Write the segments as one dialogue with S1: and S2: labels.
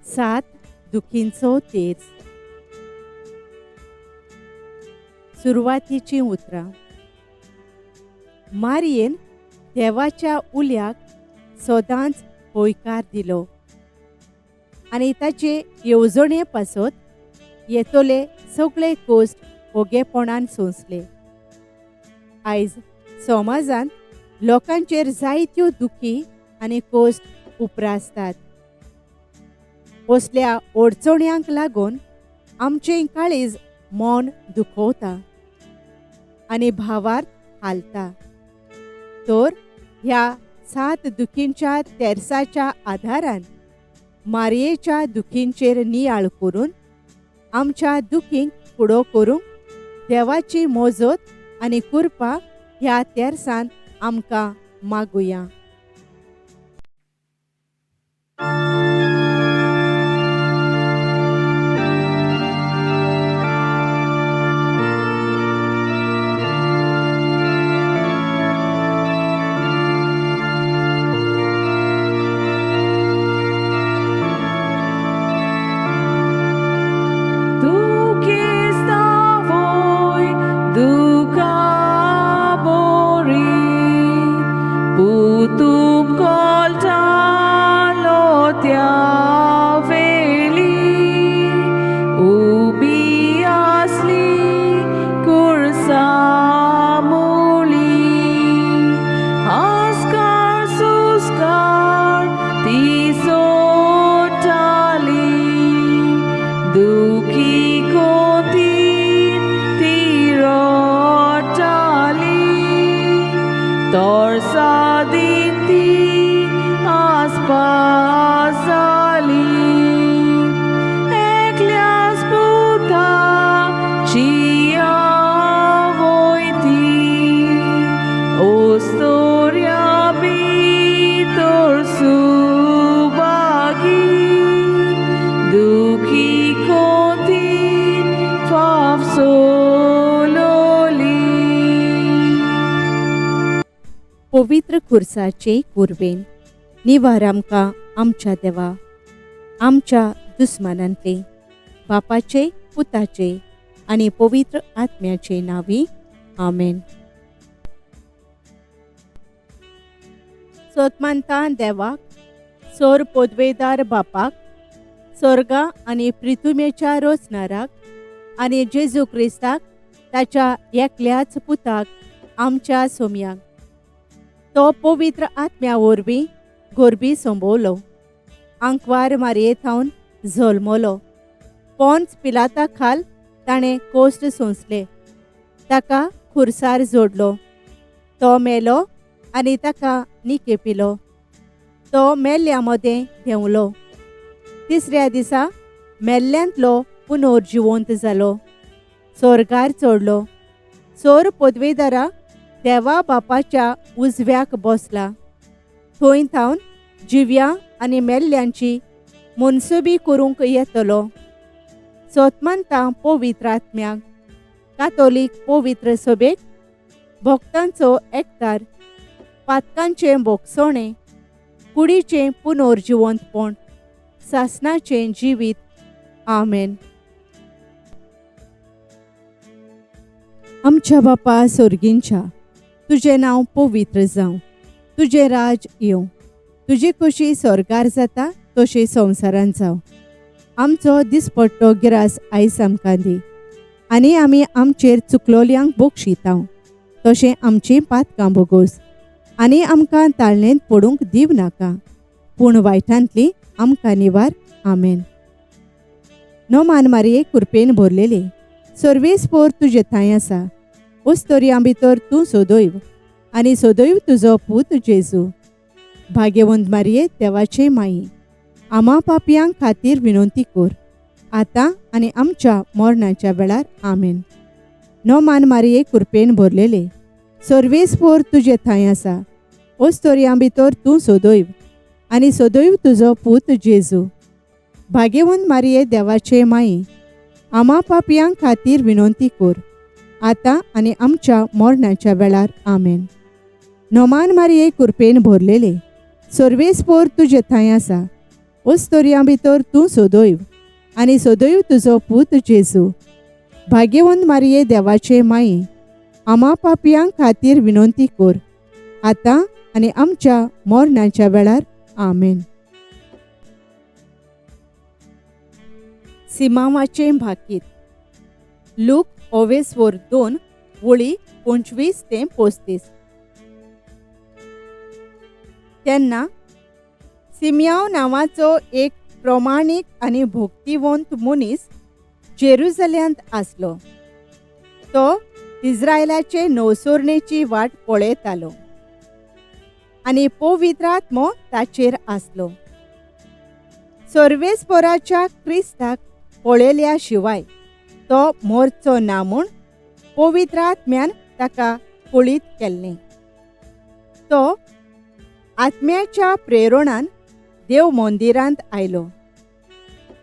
S1: सात दुखींचो तेज. सुरवातीचीं उतरां. मारयेन देवाच्या उल्याक सदांच हयकार दिलो आनी ताचे येवजणे पासत येतले सगळे कोश्ट ओगेपणान सोंसले. आयज समाजांत लोकांचेर जायत्यो दुखी आनी कोश्ट उप्रासतात. असल्या अडचण्यांक लागून आमचें काळीज मन दुखवता आनी भावार्थ हालता. तर ह्या सात दुखींच्या तेर्साच्या आदारान मारयेच्या दुखींचेर नियाळ करून आमच्या दुखींक फुडो करूंक देवाची मोजत आनी कृपा ह्या तेर्सान आमकां मागुया. पवित्र खुर्साचे कुर्बेन निवार आमकां आमच्या देवा आमच्या दुस्मानांतले बापाचे पुताचे आनी पवित्र आत्म्याचे नांवी आमेन. सोतमानता देवाक सोर पोदवेदार बापाक सोर्गा आनी प्रिथुमेच्या रोचनाराक आनी जेजू क्रिस्ताक ताच्या एकल्याच पुताक आमच्या सोम्याक तो पवित्र आत्म्या वरवीं गोरबी संबवलो, आंकवार मारये थावन जल्मलो, पोन्स पिलाता खाल ताणें कोश्ट सोंसले, ताका खुर्सार जोडलो, तो मेलो आनी ताका निकेपिलो, तो मेल्ल्या मदें देंवलो, तिसऱ्या दिसा मेल्ल्यांतलो पुनर्जिवंत जालो, सोर्गार चडलो, सोर पदवेदारा देवा बापाच्या उजव्याक बसला, थंय थावन जिव्या आनी मेल्ल्यांची मनसुबी करूंक येतलो. सोतमानता पवित्र आत्म्याक कातोलीक पवित्र सभेक भक्तांचो एकतार पातकांचें भोगसणें कुडीचें पुनर्जिवंतपण सासनाचें जिवीत. आमेन. आमच्या बापा सोर्गींच्या तुजें नांव पवित्र जावं, तुजें राज येवं, तुजी खोशी स्वर्गार जाता तशी संवसारांत जावं. आमचो दिसपट्टो गिरास आयज आमकां दी आनी आमी आमचेर चुकलोल्यांक बक्षितांव तशें आमचीं पातकां भोगोस आनी आमकां ताळणेंत पडूंक दिव नाका पूण वायटांतली आमकां निवार. आमेन. नोमान मारये कुरपेन भरलेली सर्वेस्पोर तुजे थांय आसा, उस्तोरयां भितर तूं सोदोयव आनी सोदोयव तुजो पूत जेजू. भाग्यवंत मारये देवाचे माई आमा पापयांक खातीर विनंती कर आतां आनी आमच्या मरणाच्या वेळार. आमेन. नोमान मारये कुरपेन भरलेले सर्वेस्पोर तुजे थांय आसा, ओस्तोरयां भितर तूं सोदोयव आनी सोदोयव तुजो पूत जेजू. भाग्यवंत मारये देवाचे माई आमा पापयांक खातीर विनंती कर आतां आनी आमच्या मरणाच्या वेळार. आमेन. नोमान मारये कुरपेन भरलेले सर्वेस्पोर तुजे थांय आसा, अस्तोरयां भितर तूं सदैव आनी सदैव तुजो पूत जेजू. भाग्यवंत मारिये देवाचे माये, आमा पापयां खातीर विनंती कर, आतां आनी आमच्या मरणाच्या वेळार. आमेन. सिमांवाचें भाकीत. लूक ओवेस्वोर 2 वळी 25 ते 35. तेन्ना सिमियांव नांवाचो एक प्रमाणीक आनी भक्तिवंत मनीस जेरुजल्यांत आसलो. तो इस्रायलाचे नवसोरणेची वाट पळयतालो आनी पवित्र आत्मो ताचेर आसलो. सर्वेस्पराच्या क्रिस्ताक पळयल्या शिवाय तो मरचो ना म्हूण पवित्र आत्म्यान ताका कळीत केल्लें. तो आत्म्याच्या प्रेरणान देव मंदिरांत आयलो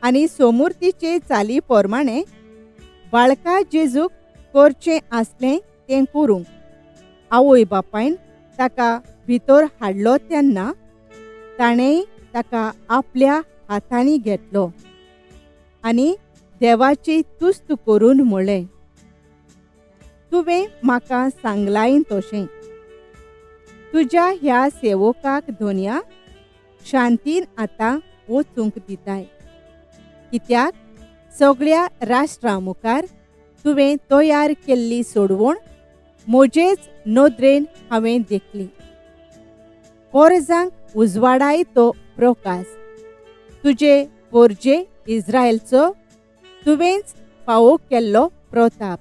S1: आनी सोमुर्तीचे चाली प्रमाणे बाळका जेजूक करचें आसलें तें करूंक आवय बापायन ताका भितर हाडलो तेन्ना ताणें ताका आपल्या हातांनी घेतलो आनी देवाची तुस्त करून म्हळें, तुवें म्हाका सांगलाय तशें तुज्या ह्या सेवकाक धोन्या शांतीन आतां वचूंक दिताय, कित्याक सगळ्या राष्ट्रां मुखार तुवें तयार केल्ली सोडवण म्हजेच नदरेन हांवें देखली. पोरजांक उजवाडाय तो प्रकाश, तुजे पोरजे इस्रायलचो तुवेंच फावो केल्लो प्रताप.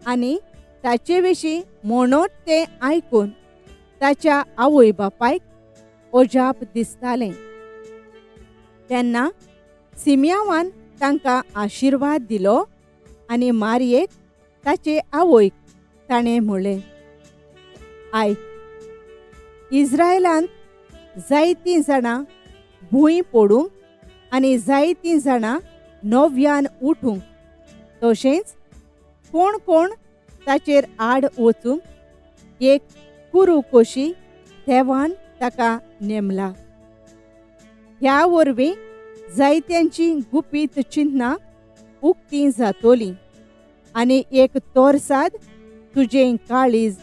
S1: आनी ताचे विशीं म्हणत तें आयकून ताच्या आवय बापायक अजाप दिसतालें. तेन्ना सिमियांवान तांकां आशिर्वाद दिलो आनी मारयेक ताचे आवयक ताणें म्हणलें, आयक, इस्रायलांत जायतीं जाणां भूंय पडूंक आनी जायतीं जाणां नव्यान उठूंक, तशेंच कोण कोण ताचेर आड वचूंक एक कुरू कशी देवान ताका नेमला. ह्या वरवीं जायत्यांची गुपीत चिन्नां उक्तीं जातोलीं आनी एक तोरसाद तुजें काळीज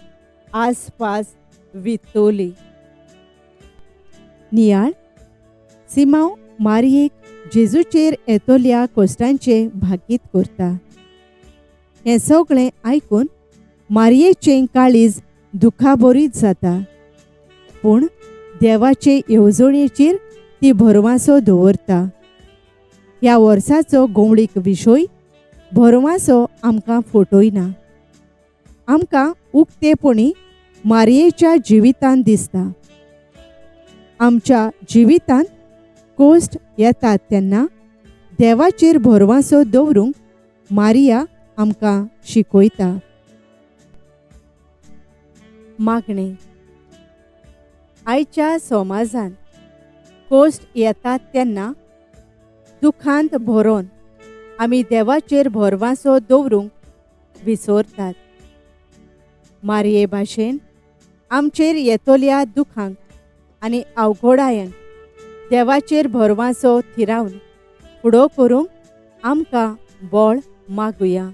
S1: आसपास वित्तोली. नियाळ. सिमांव मारयेक जेजूचेर येतोल्या कोश्टांचें भाकीत करता. हें सगळें आयकून मारयेचें काळीज दुखाबरीत जाता, पूण देवाचे येवजणेचेर ती भरवासो दवरता. ह्या वर्साचो गोंवळीक विशय भरवासो आमकां फटयना, आमकां उक्तेपणी मारयेच्या जिवितांत दिसता. आमच्या जिवितांत कोश्ट येतात तेन्ना देवाचेर भरवासो दवरूंक मारिया आमकां शिकयता. मागणें. आयच्या समाजांत कोश्ट येतात तेन्ना दुखांत भरोन आमी देवाचेर भरवासो दवरूंक विसरतात. मारये भाशेन आमचेर येतल्या दुखांक आनी अवघडायांक देवाचेर भरवासो थिरावन फुडो करूंक आमकां बळ मागुया.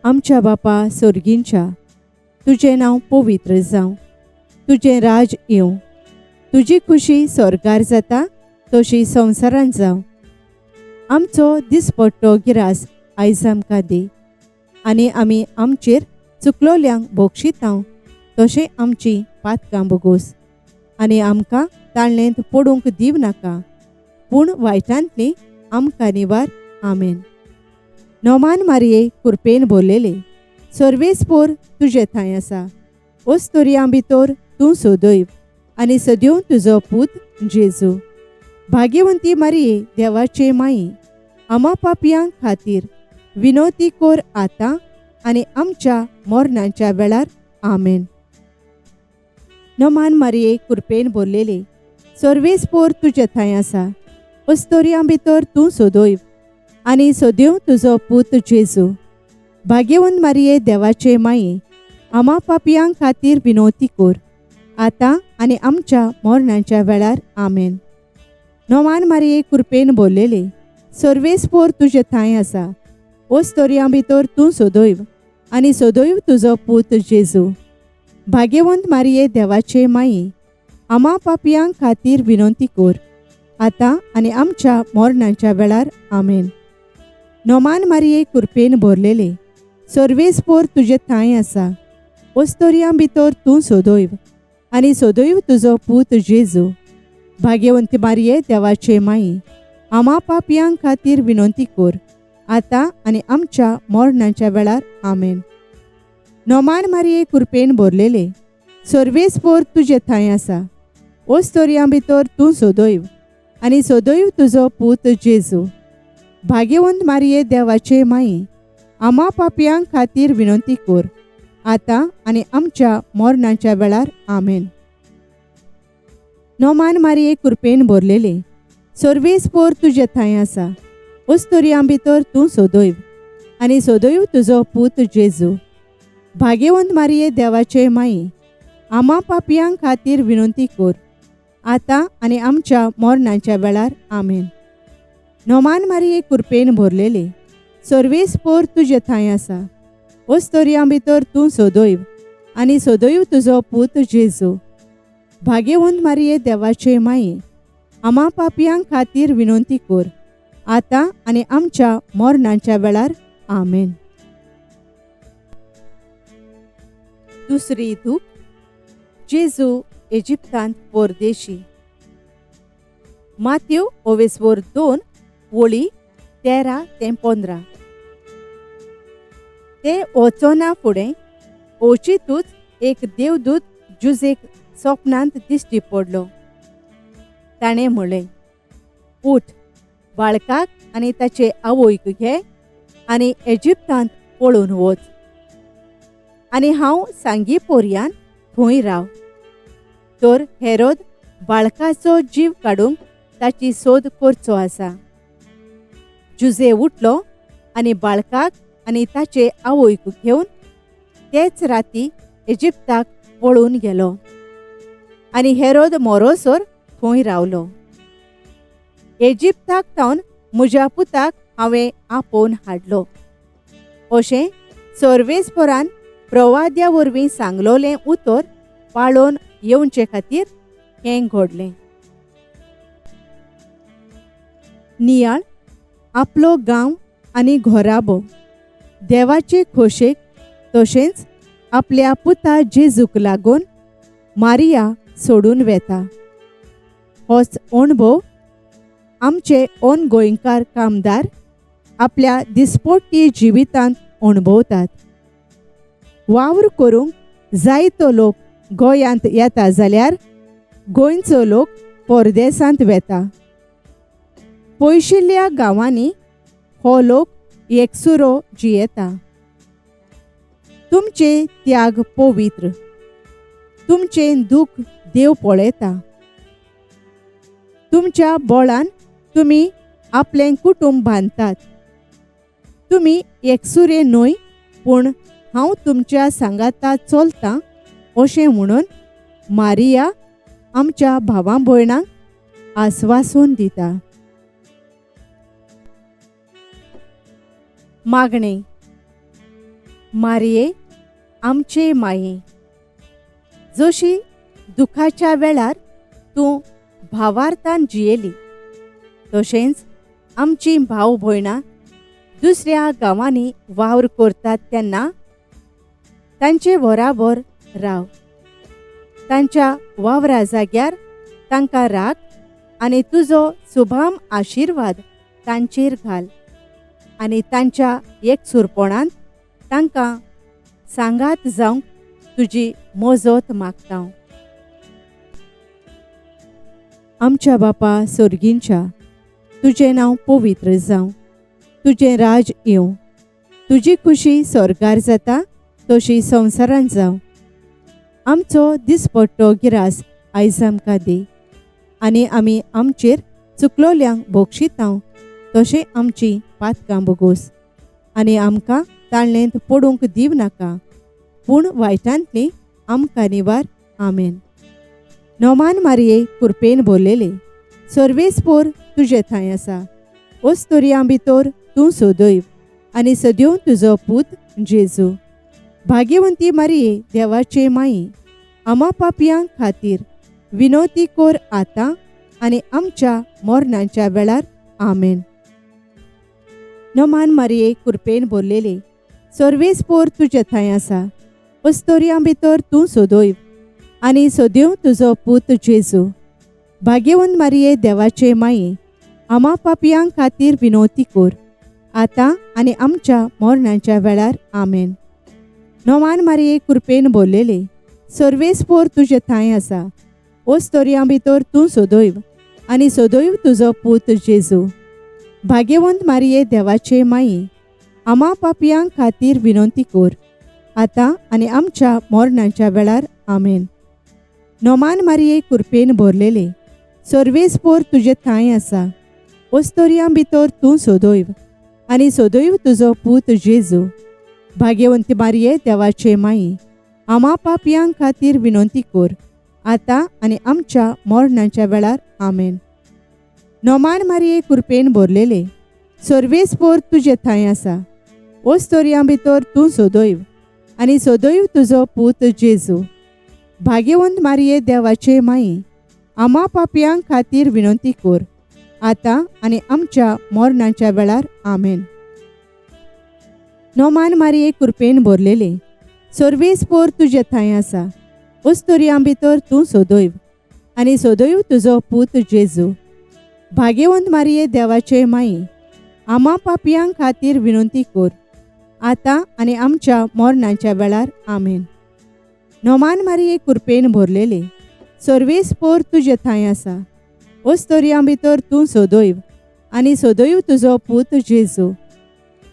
S1: आमच्या बापा सोर्गींच्या, तुजें नांव पवित्र जावं, तुजें राज येवं, तुजी खुशी स्वर्गार जाता तशी संवसारांत जावं. आमचो दिसपट्टो गिरास आयज आमकां दी आनी आमी आमचेर चुकलोल्यांक बोक्षितांव तशें आमची पातकां बोगोस आनी आमकां ताळणेंत पडूंक दिव नाका, पूण वायटांतली आमकां निवार. आमेन. नोमान मारये कुरपेन भरलेले, सर्वेस्पोर तुजे थंय आसा, अस्तोरयां भितर तूं सदैव आनी सदैव तुजो पूत जेजू. भाग्यवंती मारये देवाचे माई, आमा पापयां खातीर विनोती कोर आतां आनी आमच्या मरणाच्या वेळार. आमेन. नमान मारये कुरपेन भरलेले, सर्वेस्पोर तुजे थंय आसा, अस्तोरयां भितर तूं सदैव आनी सदैव तुजो पूत जेजू. भाग्यवंत मारये देवाचे माये, आमा पापयां खातीर विनोती कोर आतां आनी आमच्या मरणाच्या वेळार. आमेन. नोमान मारिये कृपेन बोललेली, सर्वेस्पोर तुजे थांय आसा, ओस्तोरयां भितर तूं सदैव आनी सदैव तुजो पूत जेजू. भाग्यवंत मारिये देवाचे माई, आमा पापयां खातीर विनंती कर, आतां आनी आमच्या मरणाच्या वेळार. आमेन. नोमान मारिये कृपेन भरलेले, सर्वेस्पोर तुजे थांय आसा, ओस्तोरयां भितर तूं सदैव आनी सदैव तुजो पूत जेजू. भाग्यवंती मारिये देवाचे माई, आमा पापयां खातीर विनंती कर, आतां आनी आमच्या मरणाच्या वेळार. आमेन. नोमान मारिये कृपेन भरलेले, सर्वेस्पोर तुजे थांय आसा, ओस्तोरयां भितर तूं सदैव आनी सदैव तुजो पूत जेजू. भाग्यवंत मारिये देवाचे माई, आमा पापयां खातीर विनंती कर, आतां आनी आमच्या मरणाच्या वेळार. आमेन. नोमान मारिये कृपेन भरलेले, सर्वेस्पोर तुजे थांय आसा, ओस्तोरयां भितर तूं सदैव आनी सदैव तुजो पूत जेजू. भाग्यवंत मारिये देवाचे माई, आमा पापयां खातीर विनंती कर, आतां आनी आमच्या मरणाच्या वेळार. आमेन. नोमान मारिये कृपेन भरलेले, सर्वेस्पोर तुजे थांय आसा, ओस्तोरयां भितर तूं सदैव आनी सदैव तुजो पूत जेजू. भाग्यवंत मारिये देवाचे माई, आमा पापयां खातीर विनंती कर, आतां आनी आमच्या मरणाच्या वेळार. आमेन. दुसरी धूप, जेजू इजिप्तांत परदेशी. माथ्यो ओवेस्वर 2 वळी 13 ते 15. ते वचना फुडें अवचितूच एक देवदूत जुजेक सपनांत दिश्टी पडलो. ताणें म्हणलें, उठ, बाळकाक आनी ताचे आवयक घे आनी इजिप्तांत पळून वच, आनी हांव सांगी पोरयान थंय राव. तर हेरोद बाळकाचो जीव काडूंक ताची सोद करचो आसा. जुजे उठलो आनी बाळकाक आनी ताचे आवयक घेवन तेच राती इजिप्ताक पळून गेलो आनी हेरोद मोरोसर थंय रावलो. इजिप्ताक तावन म्हज्या पुताक हांवें आपोवन हाडलो, अशें सर्वेस्परान प्रवाद्या वरवीं सांगलोलें उतर पाळोवन येवचे खातीर हें घडलें. नियाळ आपलो गांव आनी घराबो देवाचे खोशेक तशेंच आपल्या पुता जेजूक लागून मारिया सोडून वेता. होच अणभव आमचे ओन गोंयकार कामदार आपल्या दिसपट्टी जिवितांत अणभवतात. वावर करूंक जायतो लोक गोंयांत येता जाल्यार गोंयचो लोक परदेसांत वेता. पयशिल्ल्या गांवांनी हो लोक एकसुरो जियेता. तुमचे त्याग पवित्र, तुमचें दूख देव पळयता. तुमच्या बळान तुमी आपलें कुटुंब बांदतात. तुमी एकसुरे न्हय, पूण हांव तुमच्या सांगाता चलतां अशें म्हणून मारिया आमच्या भावां भयणांक आस्वासन दिता. मागणें. मारिये आमचे माये, जशी दुखाच्या वेळार तूं भावार्थान जियेली, तशेंच आमची भाव भयणां दुसऱ्या गांवांनी वावर करतात तेन्ना तांचे बराबर राव. तांच्या वावरा जाग्यार तांकां राख आनी तुजो सुभाम आशिर्वाद तांचेर घाल आनी तांच्या एकसुरपणांत तांकां सांगात जावंक तुजी मजत मागता. आमच्या बापा सोर्गींच्या, तुजें नांव पवित्र जावं, तुजें राज येवं, तुजी खुशी स्वर्गार जाता तशी संवसारांत जावं. आमचो दिसपट्टो गिरास आयज आमकां दी आनी आमी आमचेर चुकलोल्यांक बोगशितांव तशें आमची पातकां बोगोस आनी आमकां ताळणेंत पडूंक दिव नाका, पूण वायटांतली आमकां निवार. आमेन. नोमान मारये कुरपेन भरलेले सर्वेस्पोर तुजे थंय आसा ओस्तोरयां भितर तूं सदैव आनी सद्यो तुजो पूत जेजू. भाग्यवंती मारये देवाचे माई आमा पापयां खातीर विनोती कोर आतां आनी आमच्या मरणाच्या वेळार. आमेन. नमान मारये कुरपेन भरलेले सर्वेस्पोर तुजे थंय आसा अस्तोरयां भितर तूं सदैव आनी सदैव तुजो पूत जेजू. भाग्यवंत मारये देवाचे माये आमा पापयां खातीर विनोती कोर आतां आनी आमच्या मरणाच्या वेळार. आमेन. नोमान मारये कुरपेन भरलेले सर्वेस्पोर तुजे थंय आसा ओस्तोरयां भितर तूं सदैव आनी सदैव तुजो पूत जेजू. भाग्यवंत मारये देवाचे माये आमा पापयां खातीर विनंती कोर आतां आनी आमच्या मरणाच्या वेळार. आमेन. नोमान मारये कुरपेन भरलेले सर्वेस्पोर तुजे थंय आसा ओस्तोरयां भितर तूं सदैव आनी सदैव तुजो पूत जेजू. भाग्यवंती मारये देवाचे माये आमा पापयां खातीर विनंती कोर आतां आनी आमच्या मरणाच्या वेळार. आमेन. नोमान मारये कुरपेन भरलेले सर्वेस्पोर तुजे थंय आसा ओस्तोरयां भितर तूं सदैव आनी सदैव तुजो पूत जेजू. भाग्यवंत मारये देवाचे माये आमा पापयां खातीर विनंती कोर आतां आनी आमच्या मरणाच्या वेळार. आमेन. नोमान मारये कुरपेन भरलेले सर्वेस्पोर तुजे थंय आसा ओस्तोरयां भितर तूं सदैव आनी सदैव तुजो पूत जेजू. भाग्यवंत मारये देवाचे माये आमा पापयां खातीर विनंती कोर आतां आनी आमच्या मरणाच्या वेळार. आमेन. नोमान मारये कुरपेन भरलेले सर्वेस्पोर तुजे थंय आसा ओस्तोरयां भितर तूं सदैव आनी सदैव तुजो पूत जेजू.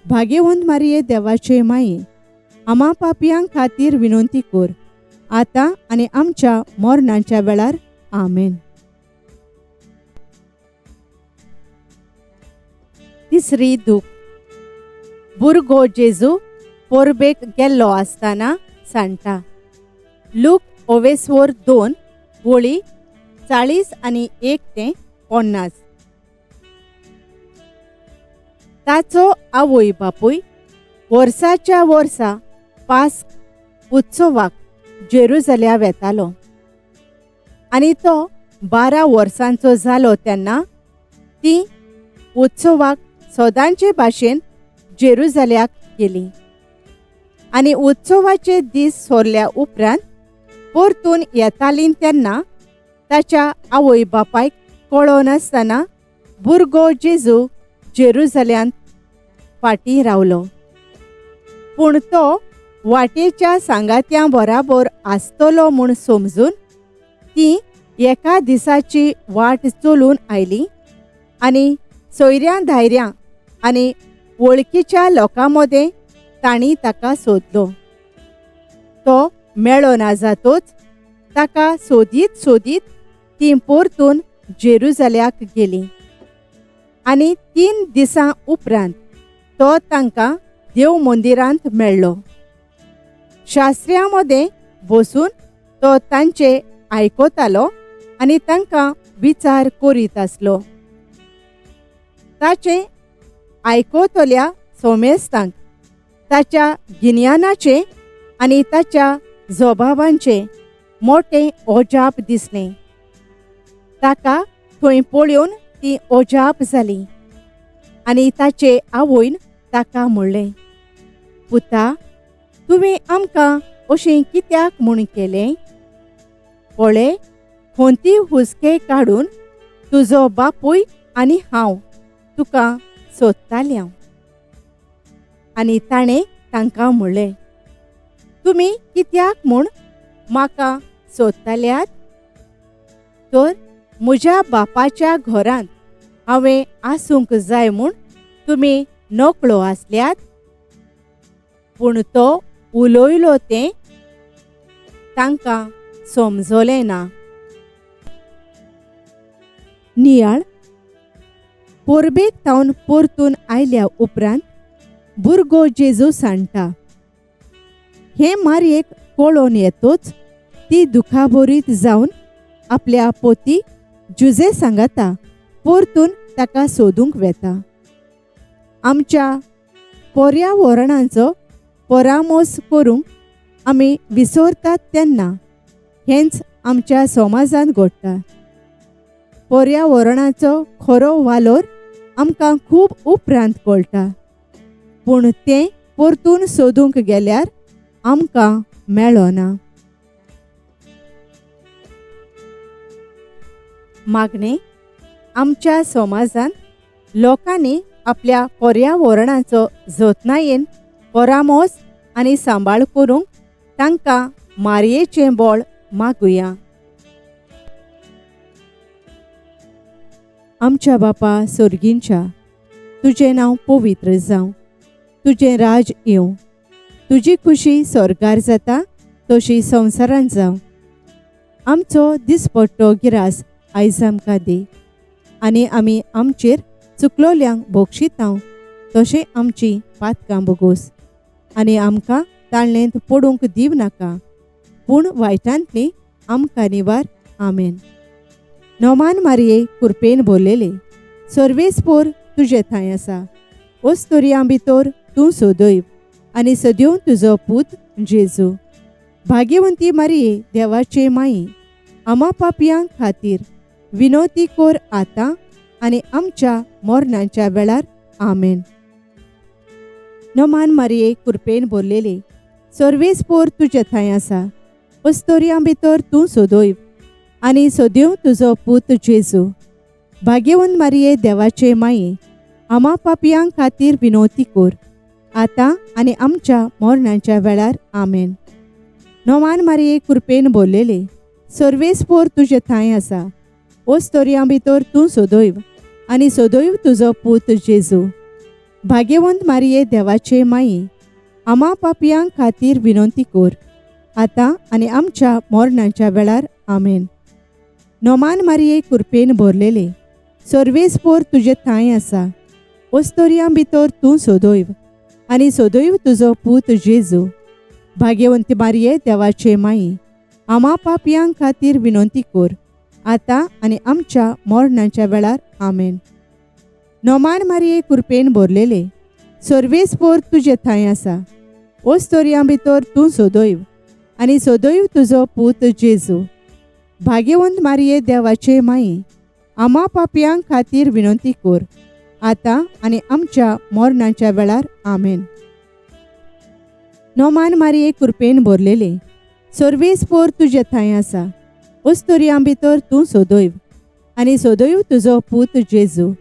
S1: भाग्यवंत मारये देवाचे माये आमा पापयां खातीर विनंती कोर आतां आनी आमच्या मरणाच्या वेळार. आमेन. तिसरी दूख. भुरगो जेजू पोरबेक गेल्लो आसतना सांडटा. लूक ओवेस्वोर 2 वळी 40 आनी 1 ते 50. ताचो आवय बापूय वर्साच्या वर्सा पास्क उत्सवाक जेरुजल्या वेतालो आनी तो 12 वर्सांचो जालो तेन्ना ती उत्सवाक सदांचे भाशेन जेरुजल्याक गेली आनी उत्सवाचे दीस सोरल्या उपरांत परतून येताली तेन्ना ताच्या आवय बापायक कळनासतना भुरगो जेजू जेरुजल्यांत फाटीं रावलो. पूण तो वाटेच्या सांगात्यां बराबर आसतलो म्हूण समजून ती एका दिसाची वाट चलून आयली आनी सोयऱ्यां धायऱ्यां आनी वळखीच्या लोकां मदें तांणी ताका सोदलो. तो मेळो ना जातोच ताका सोदीत सोदीत ती परतून जेरुजल्याक गेली आनी 3 दिसां उपरांत तो तांकां देव मंदिरांत मेळ्ळो. शास्त्र्यां मदें बसून तो तांचे आयकतालो आनी तांकां विचार करीत आसलो. ताचें आयकतल्या सोमेस्तांक ताच्या गिन्यानाचें आनी ताच्या जबाबांचें मोटें अजाप दिसलें. ताका थंय पळोवन ती अजाप जाली आनी ताचे आवयन ताका म्हणलें, पुता, तुवें आमकां अशें कित्याक म्हूण केलें? पळय, खंती हुस्के काडून तुजो बापूय आनी हांव तुका सोदताले. आनी ताणें तांकां म्हणलें, तुमी कित्याक म्हूण म्हाका सोदताल्यात? तर म्हज्या बापाच्या घरांत हांवें आसूंक जाय म्हूण तुमी नकळो आसल्यात? पूण तो उलयलो तें तांकां समजलें ना. नियाळ पोरबेक तावन परतून आयल्या उपरांत भुरगो जेजू सांडटा. हे मारयेक कळोन येतोच ती दुखाभरीत जावन आपल्या पोती जुजे सांगाता परतून ताका सोदूंक वेता. आमच्या पर्यावरणाचो परामोस करूंक आमी विसरतात तेन्ना हेंच आमच्या समाजांत घडटा. पर्यावरणाचो खरो वालोर आमकां खूब उपरांत कळटा, पूण तें परतून सोदूंक गेल्यार आमकां मेळना. मागणें आमच्या समाजांत लोकांनी आपल्या पर्यावरणाचो जतनायेन परामोस आनी सांबाळ करूंक तांकां मारयेचें बळ मागुया. आमच्या बापा सोर्गींच्या, तुजें नांव पवित्र जावं, तुजें राज येवं, तुजी खुशी स्वर्गार जाता तशी संवसारांत जावं. आमचो दिसपट्टो गिरास आयज आमकां दी आनी आमी आमचेर चुकलोल्यांक बोक्षितांव तशें आमची पातकां बोगोस आनी आमकां ताळणेंत पडूंक दिव नाका, पूण वायटांतली आमकां निवार. आमेन. नोमान मारये कुरपेन भरलेले सर्वेस्पोर तुजे थंय आसा, ओस्तोरयां भितर तूं सदैव आनी सदैव तुजो पूत जेजू. भाग्यवंती मारये देवाचे माई, आमा पापयां खातीर विनोती कोर आतां आनी आमच्या मरणाच्या वेळार. आमेन. नोमान मारये कुरपेन भरलेले सर्वेस्पोर तुजे थंय आसा, ओस्तोरयां भितर तूं सदैव आनी सदैव तुजो पूत जेजू. भाग्यवंत मारये देवाचे माये, आमा पापयां खातीर विनोती कोर आतां आनी आमच्या मरणाच्या वेळार. आमेन. नोमान मारये कुरपेन भरलेले सर्वेस्पोर तुजे थंय आसा, ओस्तोरयां भितर तूं सदैव आनी सदैव तुजो पूत जेजू. भाग्यवंत मारये देवाचे माये, आमा पापयां खातीर विनंती कोर आतां आनी आमच्या मरणाच्या वेळार. आमेन. नोमान मारये कुरपेन भरलेले सर्वेस्पोर तुजे थंय आसा, ओस्तोरयां भितर तूं सदैव आनी सदैव तुजो पूत जेजू. भाग्यवंती मारये देवाचे माई, आमा पापयां खातीर विनंती कोर आतां आनी आमच्या मरणाच्या वेळार. आमेन. नोमान मारये कुरपेन भरलेले सर्वेस्पोर तुजे थंय आसा, ओस्तोरयां भितर तूं सदैव आनी सदैव तुजो पूत जेजू. भाग्यवंत मारये देवाचे माई, आमा पापयां खातीर विनंती कोर आतां आनी आमच्या मरणाच्या वेळार. आमेन. नोमान मारये कुरपेन भरलेले सर्वेस्पोर तुजे थंय आसा, ओस्तोरयां भितर तूं सदैव आनी सदैव तुजो पूत जेजू.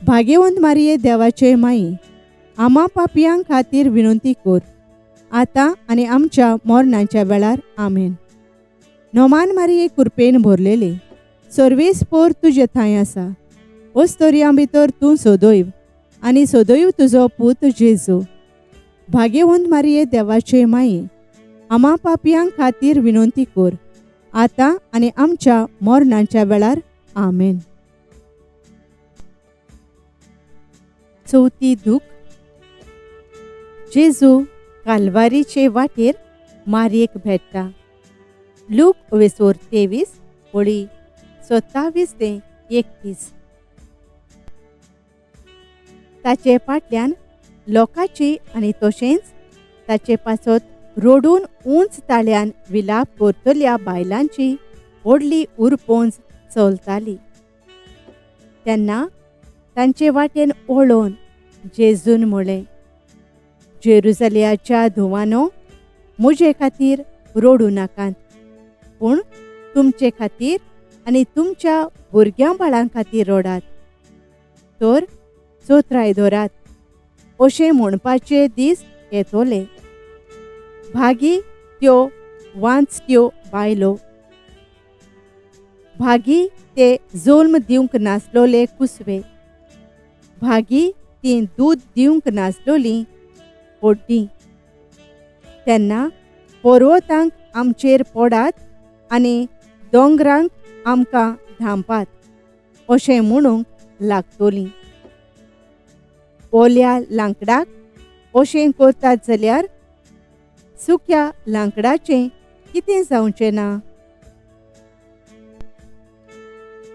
S1: भाग्यवंत मारये देवाचे माई, आमा पापयां खातीर विनंती कोर आतां आनी आमच्या मरणाच्या वेळार. आमेन. नोमान मारये कुरपेन भरलेले सर्वेस्पोर तुजे थंय आसा, ओस्तोरयां भितर तूं सदैव आनी सदैव तुजो पूत जेजू. भाग्यवंत मारये देवाचे माई, आमा पापयां खातीर विनंती कोर आतां आनी आमच्या मरणाच्या वेळार. आमेन. चवथी दूख. जेजू कालवारीचे वाटेर मारयेक भेट्टा. लूक वेसोर 23 ओळी 27 ते 31. ताचे फाटल्यान लोकांची आनी तशेंच ताचे पासत रोडून उंच ताळ्यान विलाप करतल्या बायलांची व्हडली उरपोंज चलताली. तेन्ना तांचे वाटेन वळोवन जेजून म्हळें, जेरुजलियाच्या धुवानो, म्हजे खातीर रडूं नाकात, पूण तुमचे खातीर आनी तुमच्या भुरग्यां बाळां खातीर रडात. तर चोत्राय धरात अशें म्हणपाचे दीस येतले. भागी त्यो वांचत्यो बायलो, भागी ते जल्म दिवंक नासलोले कुसवे, भागी ती दूद दिवंक नासलोली पोड्डी. तेन्ना पर्वतांक आमचेर पडात आनी दोंगरांक आमकां धांपात अशें म्हणूंक लागतलीं. ओल्या लांकडाक अशें करतात जाल्यार सुक्या लांकडाचें कितें जावचें ना?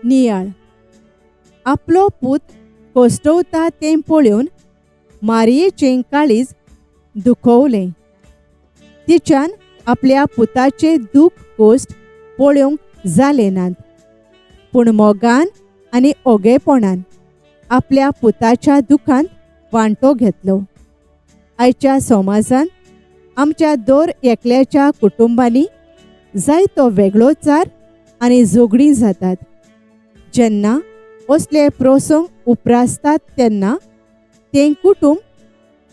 S1: नियाळ. आपलो पूत कोश्टवता तें पळोवन मारयेचें काळीज दुखवलें. तिच्यान आपल्या पुताचे दूख कोश्ट पळोवंक जाले नात, पूण मोगान आनी ओगेपणान आपल्या पुताच्या दुखांत वांटो घेतलो. आयच्या समाजांत आमच्या दर एकल्याच्या कुटुंबांनी जायतो वेगळोचार आनी झगडीं जातात. जेन्ना असले प्रसंग उप्रासतात तेन्ना तें कुटुंब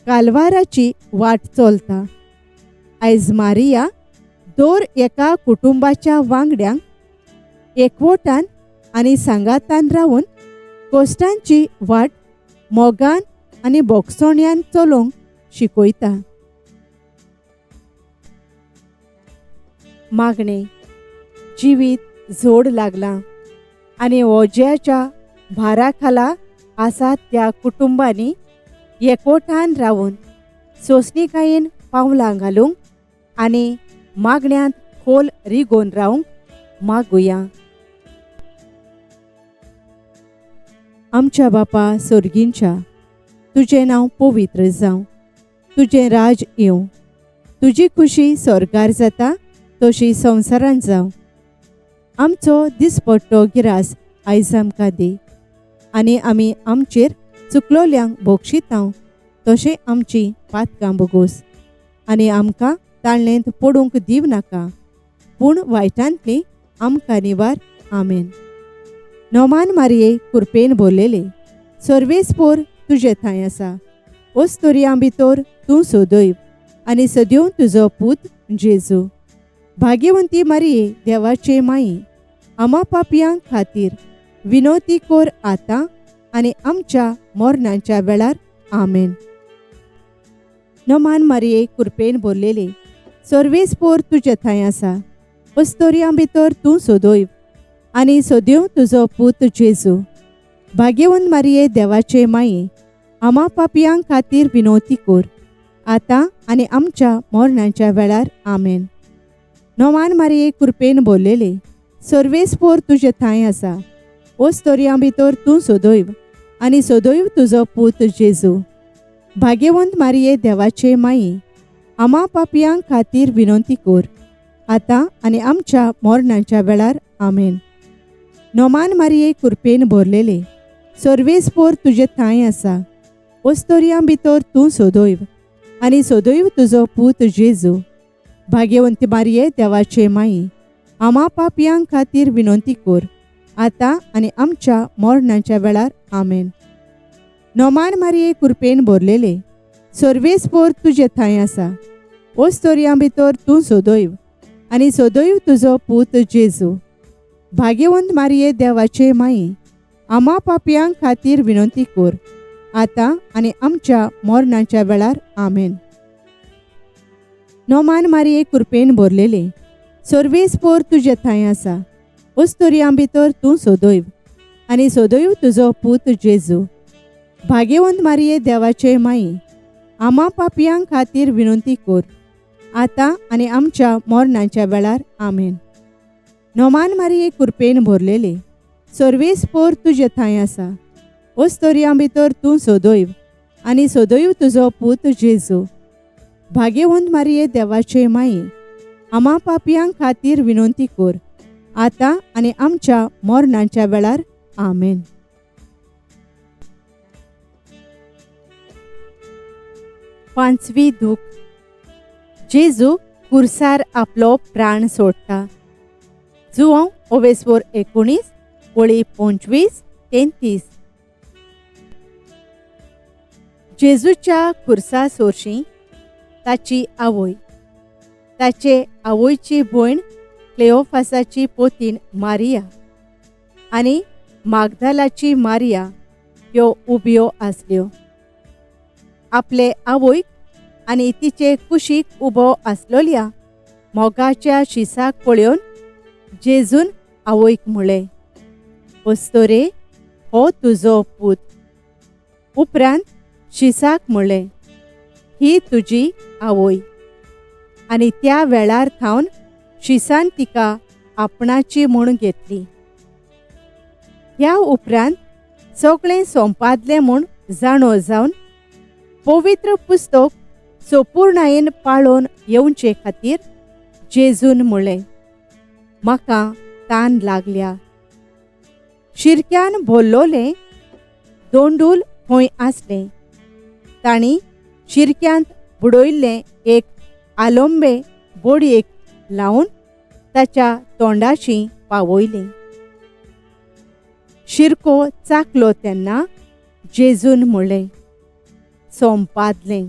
S1: कालवाराची वाट चलता. आयज मारिया दर एका कुटुंबाच्या वांगड्यांक एकवटान आनी सांगातान रावन कश्टांची वाट मोगान आनी बोगसोण्यान चलोवंक शिकयता. मागणें. जिवीत जोड लागलां आनी ओज्याच्या भारा खाला आसात त्या कुटुंबांनी एकवटान रावन सोंसणीकायेन पावलां घालूंक आनी मागण्यांत खोल रिगोवन रावंक मागुया. आमच्या बापा सोर्गींच्या, तुजें नांव पवित्र जावं, तुजें राज येवं, तुजी खुशी स्वर्गार जाता तशी संवसारांत जावं. आमचो दिसपट्टो गिरास आयज आमकां दी आनी आमी आमचेर चुकलोल्यांक बोगशितांव तशें आमची पातकां बोगोस आनी आमकां ताळणेंत पडूंक दिव नाका, पूण वायटांतली आमकां निवार. आमेन. नोमान मारये कुरपेन भरलेले, सर्वेस्पोर तुजे थंय आसा, ओस्तोरयां भितर तूं सदैव आनी सदैव तुजो पूत जेजू. भाग्यवंती मारये देवाचे माई, आमा पापयां खातीर विनोती कोर आतां आनी आमच्या मरणाच्या वेळार. आमेन. नमान मारये कुरपेन भरलेले, सर्वेस्पोर तुजे थंय आसा, अस्तोरयां भितर तूं सदैव आनी सदैव तुजो पूत जेजू. भाग्यवंत मारये देवाचे माये, आमा पापयां खातीर विनोती कोर आतां आनी आमच्या मरणाच्या वेळार. आमेन. नोमान मारये कुरपेन भरलेले, सर्वेस्पोर तुजे थंय आसा, ओस्तोरयां भितर तूं सदैव आनी सदैव तुजो पूत जेजू. भाग्यवंत मारये देवाचे माये, आमा पापयां खातीर विनंती कोर आतां आनी आमच्या मरणाच्या वेळार. आमेन. नोमान मारये कुरपेन भरलेले, सर्वेस्पोर तुजे थंय आसा, ओस्तोरयां भितर तूं सदैव आनी सदैव तुजो पूत जेजू. भाग्यवंती मारये देवाचे माये, आमा पापयां खातीर विनंती कोर आतां आनी आमच्या मरणाच्या वेळार. आमेन. नोमान मारये कुरपेन भरलेले, सर्वेस्पोर तुजे थंय आसा, ओस्तोरयां भितर तूं सदैव आनी सदैव तुजो पूत जेजू. भाग्यवंत मारये देवाचे माये, आमा पापयां खातीर विनंती कोर आतां आनी आमच्या मरणाच्या वेळार. आमेन. नोमान मारये कुरपेन भरलेले, सर्वेस्पोर तुजे थंय आसा, ओस्तोरयां भितर तूं सदैव आनी सदैव तुजो पूत जेजू. भाग्यवंत मारये देवाचे माये, आमा पापयां खातीर विनंती कोर आतां आनी आमच्या मरणाच्या वेळार. आमेन. नोमान मारये कुरपेन भरलेले, सर्वेस्पोर तुजे थंय आसा, ओस्तोरयां भितर तूं सदैव आनी सदैव तुजो पूत जेजू. भाग्यवंत मारये देवाचे माये, आमा पापयां खातीर विनंती कोर आतां आनी आमच्या मरणाच्या वेळार. आमेन. पांचवी दूख. जेजू कुर्सार आपलो प्राण सोडटा. जुवांव ओवेस्पोर 19 वळी 25 ते 30. जेजूच्या खुर्सा सोरशी ताची आवय, ताचे आवयची भयण क्लेओफासाची पोतीन मारिया आनी मागदालाची मारिया ह्यो उब्यो आसल्यो. आपले आवयक आनी तिचे कुशीक उबो आसलोल्या मोगाच्या शिसाक पळोवन जेजून आवयक म्हळें, अस्तोरे, हो तुजो पूत. उपरांत शिसाक म्हळें, ही तुजी आवय. आनी त्या वेळार थावन शिसान तिका आपणाची म्हूण घेतली. ह्या उपरांत सगळें सोंपादलें म्हूण जाणो जावन पवित्र पुस्तक सोपूर्णायेन पाळोवन येवचे खातीर जेजून म्हळें, म्हाका तान लागल्या. शिरक्यान भरलोलें दोंडूल थंय आसलें. तांणी शिरक्यांत बुडयल्लें एक आलोंबे बोडयेक लावन ताच्या तोंडाशी पावयलें. शिरको चाकलो तेन्ना जेजून म्हळें, सोंपादलें,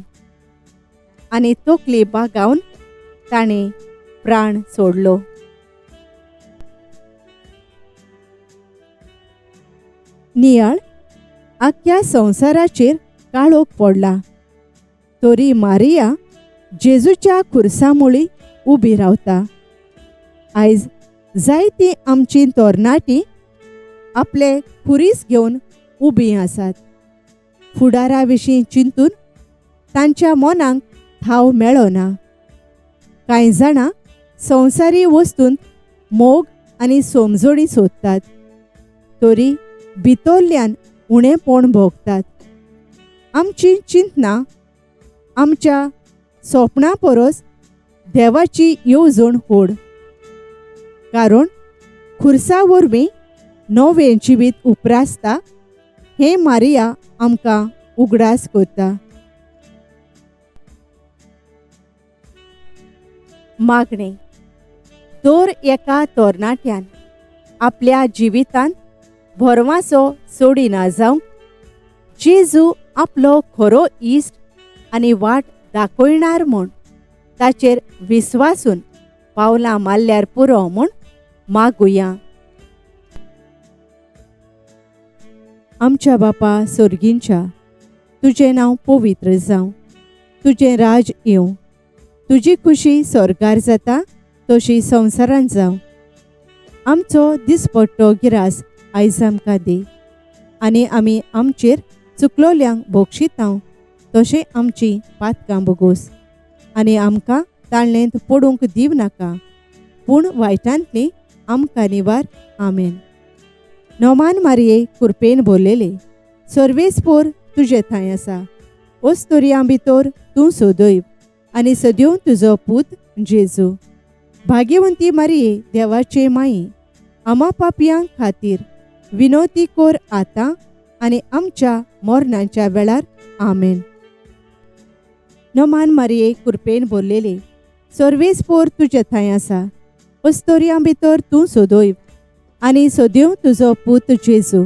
S1: आनी तकली बागावन ताणें प्राण सोडलो. नियाळ आख्ख्या संवसाराचेर काळोख पडला तरी मारिया जेजूच्या खुर्सामुळी उबी रावता. आयज जायतीं आमची तरणाटी आपले खुरीस घेवन उबी आसात. फुडारा विशीं चिंतून तांच्या मनाक थाव मेळना. कांय जाणां संवसारी वस्तूंत मोग आनी समजणी सोदतात तरी भितरल्यान उणेपण भोगतात. आमची चिंतना आमच्या सोपणां परस देवाची येवजण व्हड, कारण खुर्सा वरवीं नवें जिवीत उप्रासता हें मारिया आमकां उगडास करता. मागणें. दर एका तरणाट्यान आपल्या जिवितांत भरवासो सोडिना जावंक जेजू आपलो खरो इश्ट आनी वाट दाखयणार म्हूण ताचेर विस्वासून पावलां मारल्यार पुरो म्हूण मागुया. आमच्या बापा सोर्गींच्या, तुजें नांव पवित्र जावं, तुजें राज येवं, तुजी खुशी स्वर्गार जाता तशी संवसारांत जावं. आमचो दिसपट्टो गिरास आयज आमकां दी आनी आमी आमचेर चुकलोल्यांक बोगशितांव तशें आमची पातकां बोगोस आनी आमकां ताळणेंत पडूंक दिव नाका, पूण वायटांतली आमकां निवार. आमेन. नोमान मारिये कुरपेन भरलेले, सर्वेस्पोर तुजे थंय आसा, ओस्तोरयां भितर तूं सदैव आनी सदैव तुजो पूत जेजू. भाग्यवंती मारिये देवाचे माई, आमा पापयां खातीर विनोती कोर आतां आनी आमच्या मरणाच्या वेळार. आमेन. नमान मारिये कुरपेन भरलेले, सर्वेस्पोर तुजे थंय आसा, अस्तोरयां भितर तूं सदैव आनी सदैव तुजो पूत जेजू.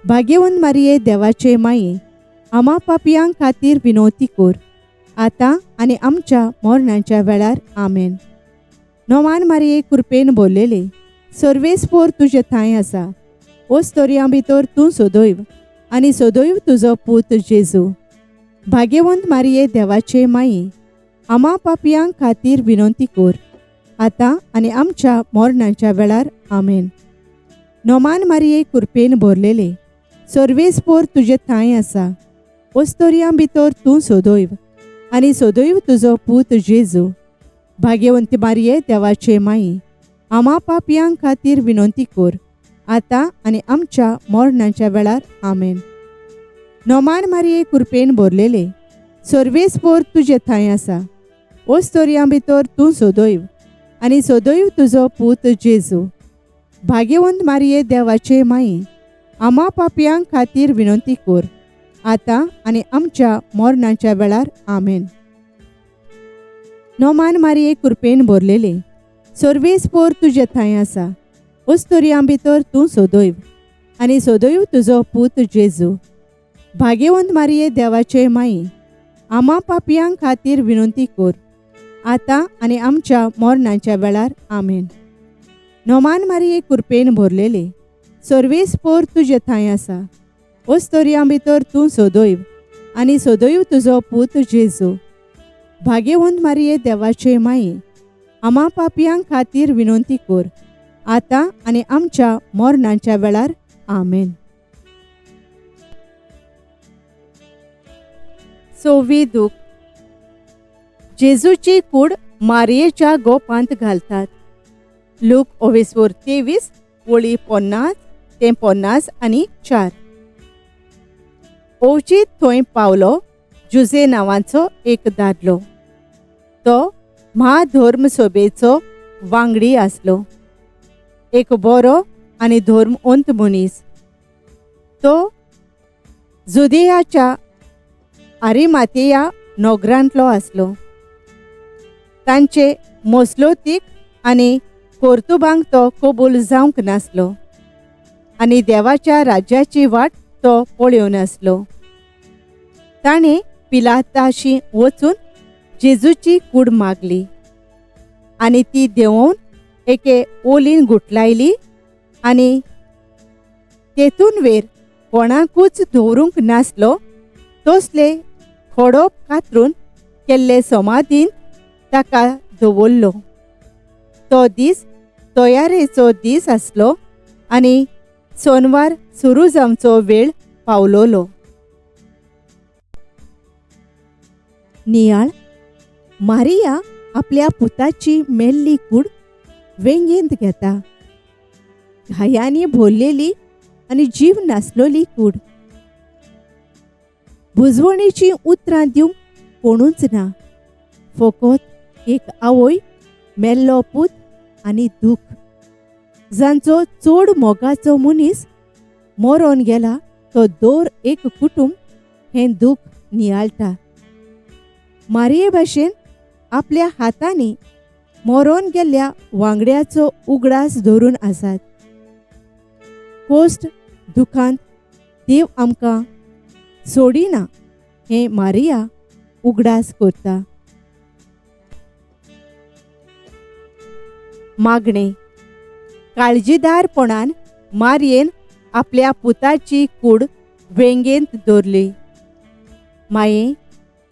S1: भाग्यवंत मारिये देवाचे माई, आमा पापयां खातीर विनोती कोर आतां आनी आमच्या मरणाच्या वेळार. आमेन. नोमान मारिये कुरपेन भरलेले, सर्वेस्पोर तुजे थंय आसा, ओस्तोरयां भितर तूं सदैव आनी सदैव तुजो पूत जेजू. भाग्यवंत मारिये देवाचे माई, आमा पापयां खातीर विनंती कोर आतां आनी आमच्या मरणाच्या वेळार. आमेन. नोमान मारिये कुरपेन भरलेले, सर्वेस्पोर तुजे थंय आसा, ओस्तोरयां भितर तूं सदैव आनी सदैव तुजो पूत जेजू. भाग्यवंती मारिये देवाचे माई, आमा पापयां खातीर विनंती कोर आतां आनी आमच्या मरणाच्या वेळार. आमेन. नोमान मारिये कुरपेन भरलेले, सर्वेस्पोर तुजे थंय आसा, ओस्तोरयां भितर तूं सदैव आनी सदैव तुजो पूत जेजू. भाग्यवंत मारिये देवाचे माई, आमा पापयां खातीर विनंती कोर आतां आनी आमच्या मरणाच्या वेळार. आमेन. नोमान मारिये कुरपेन भरलेले, सर्वेस्पोर तुजे थंय आसा, ओस्तोरयां भितर तूं सदैव आनी सदैव तुजो पूत जेजू. भाग्यवंत मारिये देवाचे माई, आमा पापयां खातीर विनंती कोर आतां आनी आमच्या मरणाच्या वेळार. आमेन. नोमान मारिये कुरपेन भरलेले, सर्वेस्पोर तुजे थंय आसा, ओस्तोरयां भितर तूं सदैव आनी सदैव तुजो पूत जेजू. भाग्यवंत मारिये देवाचे माई, आमा पापयां खातीर विनंती कोर आतां आनी आमच्या मरणाच्या वेळार. आमेन. सोवी दूख. जेजूची कूड मारियेच्या गोपांत घालतात. लूक 23 वळी 50 ते 54. अवचीत थंय पावलो जुजे नांवाचो एक दादलो. तो म्हाधर्म सभेचो वांगडी आसलो. एक बरो आनी धर्मवंत मनीस. तो जुदेयाच्या आरिमातेया नगरांतलो आसलो. तांचे मसलोतीक आनी कर्तुबांक तो कबूल जावंक नासलो आनी देवाच्या राज्याची वाट तो पळोवन आसलो. ताणें पिलाताशी वचून जेजूची कूड मागली आनी ती देंवोवन एके ओलीन गुटलायली आनी तेतून वेर कोणाकूच दवरूंक नासलो तसले खडप कातरून केल्ले समाधीन ताका दवरलो. तो दीस तयारेचो दीस आसलो आनी सोनवार सुरू जावचो वेळ पावलोलो. नियाळ मारिया आपल्या पुताची मेल्ली कूड वेंगेंत घेता. घायांनी भरलेली आनी जीव नासलोली कूड. बुजवणेचीं उतरां दिवंक कोणूच ना. फकत एक आवय, मेल्लो पूत आनी दूख. जांचो चड मोगाचो मनीस मरोन गेला तो दर एक कुटुंब हें दूख नियाळटा. मारिये भाशेन आपल्या हातांनी मरोन गेल्ल्या वांगड्याचो उगडास धरून आसात. कोश्ट दुखांत देव आमकां सोडिना हें मारिया उगडास करता. मागणें. काळजीदारपणान मारयेन आपल्या पुताची कूड वेंगेंत दवरली. माये,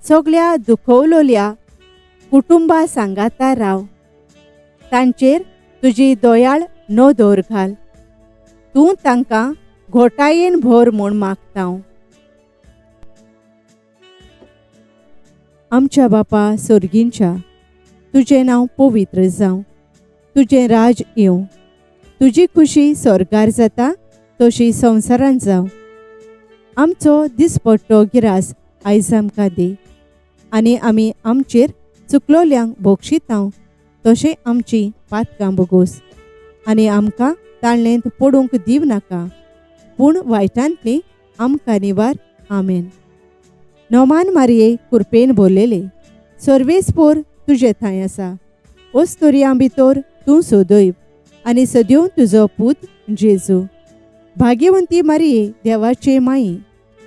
S1: सगळ्या दुखवलोल्या कुटुंबा सांगाता राव. तांचेर तुजी दयाळ नदर घाल. तूं तांकां घोटायेन भर म्हूण मागता. आमच्या बापा सोर्गींच्या, तुजें नांव पवित्र जावं, तुजें राज येवं, तुजी खुशी स्वर्गार जाता तशी संवसारांत जावं. आमचो दिसपट्टो गिरास आयज आमकां दी आनी आमी आमचेर चुकलोल्यांक बोगशितांव तशें आमची पातकां बोगोस आनी आमकां ताळणेंत पडूंक दिव नाका, पूण वायटांतली आमकां निवार. आमेन. नोमान मारये कुरपेन भरलेले, सर्वेस्पोर तुजे थंय आसा. ओस्तोरयां भितर तूं सदैव आनी सदैव तुजो पूत जेजू. भाग्यवंती मारये देवाचे माई,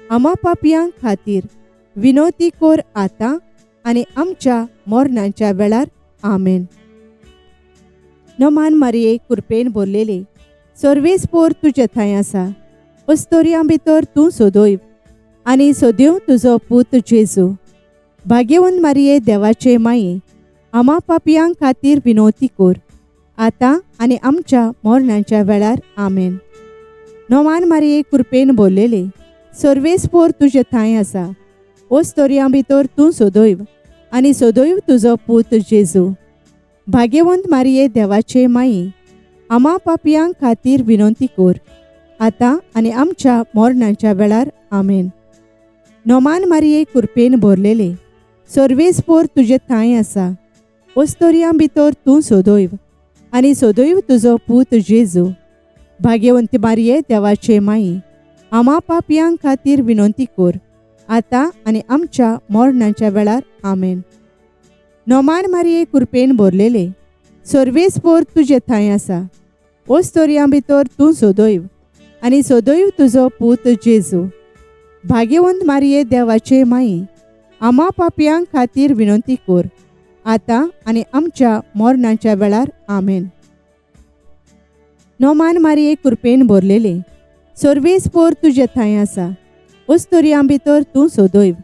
S1: आमा पापयां खातीर विनोती कोर आतां आनी आमच्या मरणाच्या वेळार. आमेन. नमान मारये कुरपेन भरलेले, सर्वेस्पोर तुजे थंय आसा. अस्तोरयां भितर तूं सदैव आनी सदैव तुजो पूत जेजू. भाग्यवंत मारये देवाचे माये, आमा पापयां खातीर विनोती कोर आतां आनी आमच्या मरणाच्या वेळार. आमेन. नोमान मारये कुरपेन भरलेले, सर्वेस्पोर तुजे थंय आसा. ओस्तोरयां भितर तूं सदैव आनी सदैव तुजो पूत जेजू. भाग्यवंत मारये देवाचे माये, आमा पापयां खातीर विनंती कोर आतां आनी आमच्या मरणाच्या वेळार. आमेन. नोमान मारये कुरपेन भरलेले, सर्वेस्पोर तुजे थंय आसा. ओस्तोरयां भितर तूं सदैव आनी सदैव तुजो पूत जेजू. भाग्यवंती मारये देवाचे माये, आमा पापयां खातीर विनंती कोर आतां आनी आमच्या मरणाच्या वेळार. आमेन. नोमान मारये कुरपेन भरलेले, सर्वेस्पोर तुजे थंय आसा. ओस्तोरयां भितर तूं सदैव आनी सदैव तुजो पूत जेजू. भाग्यवंत मारये देवाचे माये, आमा पापयां खातीर विनंती कोर आतां आनी आमच्या मरणाच्या वेळार. आमेन. नोमान मारये कुरपेन भरलेले, सर्वेस्पोर तुजे थंय आसा. ओस्तोरयां भितर तूं सदैव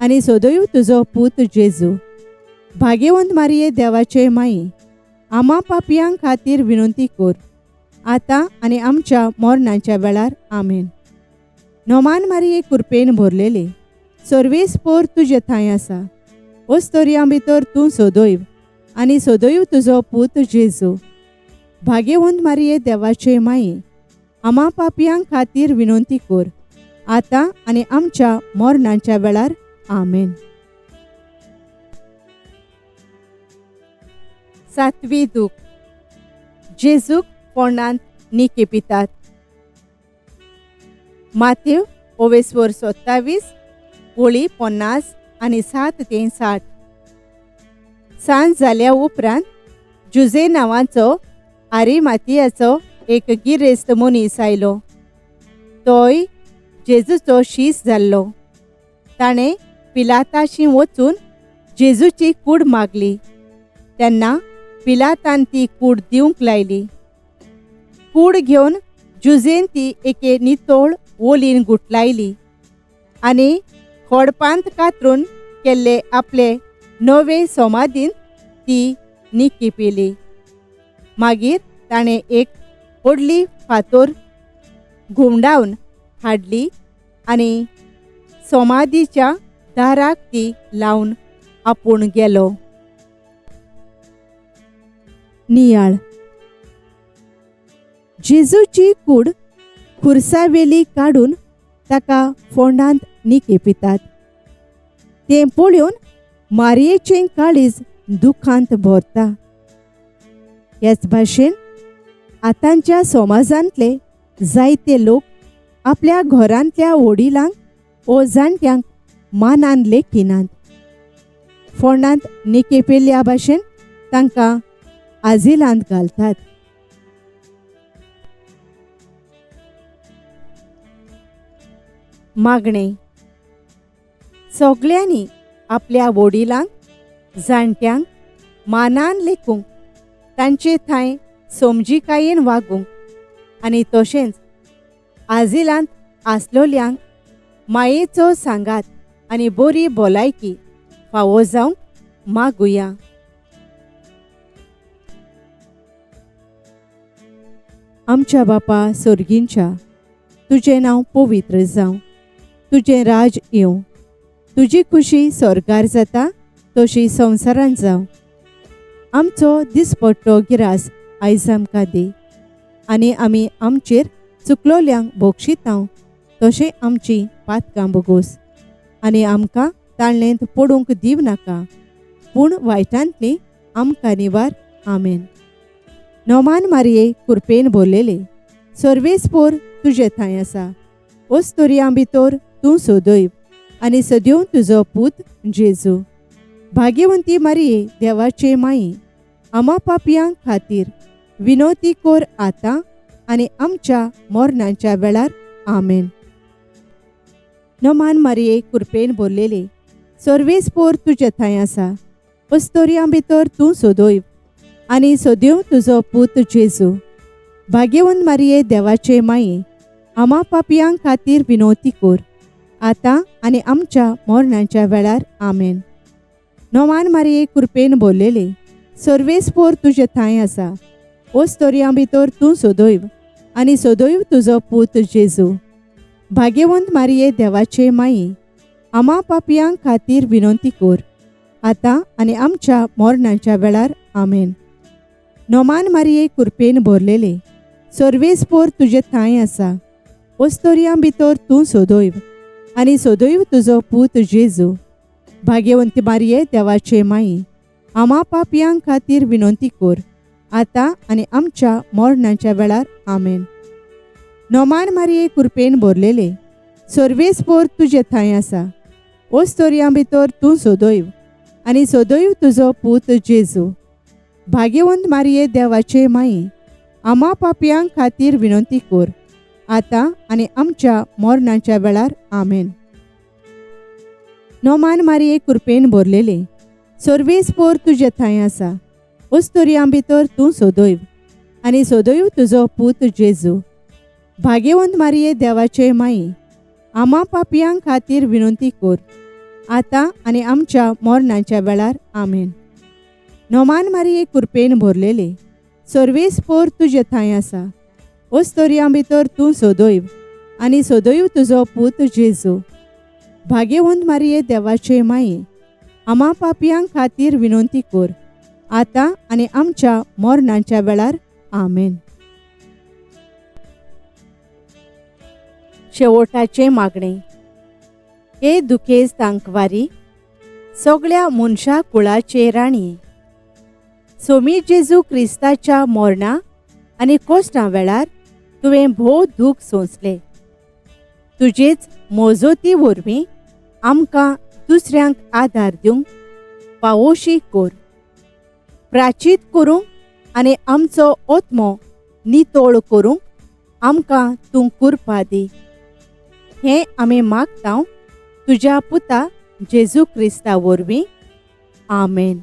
S1: आनी सदैव तुजो पूत जेजू. भाग्यवंत मारये देवाचे माये, आमा पापयां खातीर विनंती कोर आतां आनी आमच्या मरणाच्या वेळार. आमेन. नोमान मारये कुरपेन भरलेले, सर्वेस्पोर तुजे थंय आसा. ओस्तोरयां भितर तूं सदैव आनी सदैव तुजो पूत जेजू. भाग्यवंत मारये देवाचे माये, आमा पापयां खातीर विनंती कर, आतां आनी आमच्या मरणाच्या वेळार. आमेन. सातवी दूख. जेजूक फोंडांत निकेपितात. मातेव ओवेस्वर 27 ओळी 50 आनी 7 ते 60. सांज जाल्या उपरांत जुजे नांवाचो आरिमातियाचो एक गिरेस्त मनीस आयलो. तोय जेजूचो शीस जाल्लो. ताणें पिलाताशी वचून जेजूची कूड मागली. तेन्ना पिलातान ती कूड दिवंक लायली. कूड घेवन जुजेन ती एके नितोळ ओलीन गुटलायली आनी खोडपांत कातरून केल्ले आपले नवे समाधीन ती निकी पिली. मागीर ताणें एक व्हडली फातोर घुंवडावन हाडली आनी समाधीच्या दाराक ती लावन आपूण गेलो. नियाळ. जेजूची कूड खुर्सावेली काडून ताका फोंडांत निकेपितात. तें पळोवन मारयेचें काळीज दुखांत भरता. ह्याच भाशेन आतांच्या समाजांतले जायते लोक आपल्या घरांतल्या वडिलांक ओ जाणट्यांक मानान लेखिनात. फोंडांत निकेपिल्ल्या भाशेन तांकां आजिलांत घालतात. मागणें. सगल्यांनी आपल्या वडिलांक जाणट्यांक मानान लेखूंक, तांचे थंय समजिकायेन वागूंक आनी तशेंच आजिलांत आसलोल्यांक मायेचो सांगात आनी बरी भलायकी फावो जावंक मागुया. आमच्या बापा सोर्गींच्या, तुजें नांव पवित्र जावं, तुजें राज येवं, तुजी खुशी स्वर्गार जाता तशी संवसारांत जावं. आमचो दिसपट्टो गिरास आयज आमकां दी आनी आमी आमचेर चुकलोल्यांक बोक्षितांव तशें आमची पातकां बोगोस आनी आमकां ताळणेंत पडूंक दिव नाका, पूण वायटांतली आमकां निवार. आमेन. नोमान मारये कुरपेन भरलेले सर्वेस्पोर तुजे थंय आसा. ओस्तोरयां भितर तूं सदैव आनी सदैव तुजो पूत जेजू. भाग्यवंती मारये देवाचे माई, आमा पापयां खातीर विनोती कोर आतां आनी आमच्या मरणाच्या वेळार. आमेन. नमान मारये कुरपेन भरलेले सर्वेस्पोर तुजे थंय आसा. ओस्तोरयां भितर तूं सदैव आनी सदैव तुजो पूत जेजू. भाग्यवंत मारये देवाचे माये, आमा पापयां खातीर विनोती कोर आतां आनी आमच्या मरणाच्या वेळार. आमेन. नोमान मारये कुरपेन भरलेले सर्वेस्पोर तुजे थंय आसा. ओस्तोरयां भितर तूं सदैव आनी सदैव तुजो पूत जेजू. भाग्यवंत मारये देवाचे माये, आमा पापयां खातीर विनंती कोर आतां आनी आमच्या मरणाच्या वेळार. आमेन. नोमान मारये कुरपेन भरलेले सर्वेस्पोर तुजे थंय आसा. ओस्तोरयां भितर तूं सदैव आनी सदैव तुजो पूत जेजू. भाग्यवंती मारये देवाचे माई, आमा पापयां खातीर विनंती कोर आतां आनी आमच्या मरणाच्या वेळार. आमेन. नोमान मारये कुरपेन भरलेले सर्वेस्पोर तुजे थंय आसा. ओस्तोरयां भितर तूं सदैव आनी सदैव तुजो पूत जेजू. भाग्यवंत मारये देवाचे माई, आमा पापयां खातीर विनंती कोर आतां आनी आमच्या मरणाच्या वेळार. आमेन. नोमान मारये कुरपेन भरलेले सर्वेस्पोर तुजे थंय आसा. ओस्तोरयां भितर तूं सदैव आनी सदैव तुजो पूत जेजू. भाग्यवंत मारये देवाचे माई, आमा पापयां खातीर विनंती कोर आतां आनी आमच्या मरणाच्या वेळार. आमेन. नोमान मारये कुरपेन भरलेले सर्वेस्पोर तुजे थंय आसा. ओस्तोरयां भितर तूं सदैव आनी सदैव तुजो पूत जेजू. भाग्यवंत मारये देवाचे माये, आमा पापयां खातीर विनंती कोर आतां आनी आमच्या मरणाच्या वेळार. आमेन. शेवटाचें मागणें. हे दुखेस्त तांकवारी सगळ्या मनशा कुळाचे राणी, सोमी जेजू क्रिस्ताच्या मोरणां आनी कोश्टां वेळार तुवें भोव दूख सोंसलें. तुजेच मोजोती वरवीं आमकां दुसऱ्यांक आदार दिवंक पावोशी कर, प्राचीत करूंक आनी आमचो आत्मो नितळ करूंक आमकां तूं कुरपा दी. हें आमी मागता तुज्या पुता जेजू क्रिस्ता वरवीं. आमेन.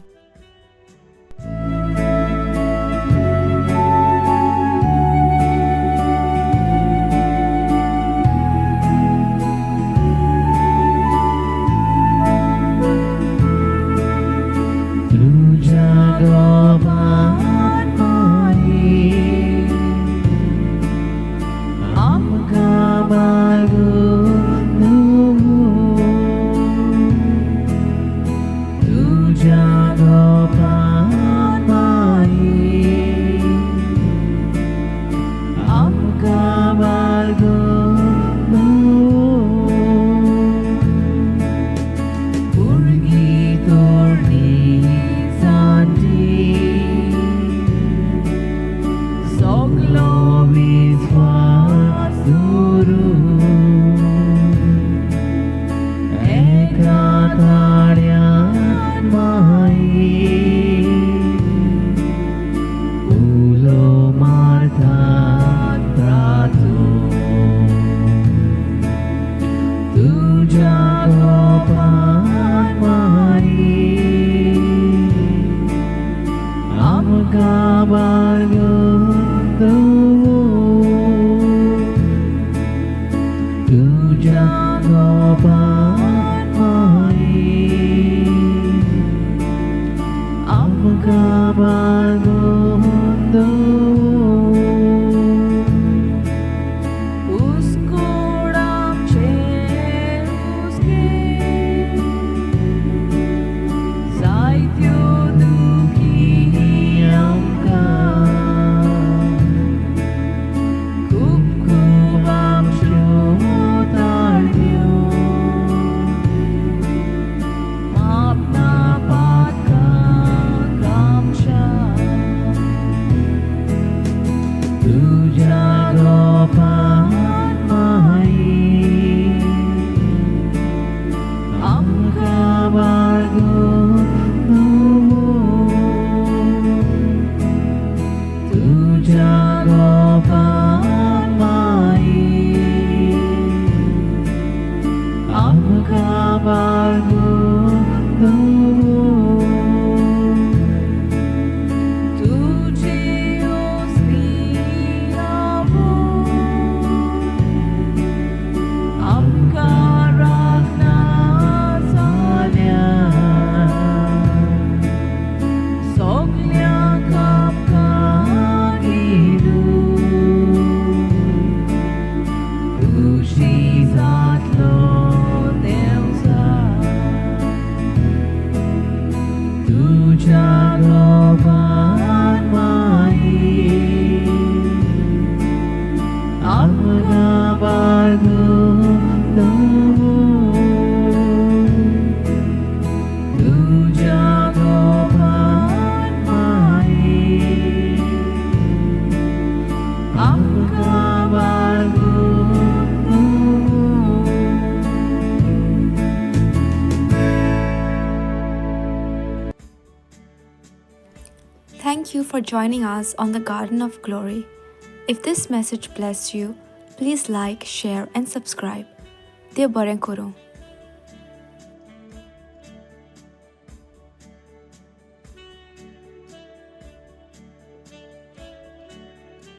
S2: Thank you for joining us on the Garden of Glory. If this message blessed you, please like, share and subscribe. Dev बरें करूं.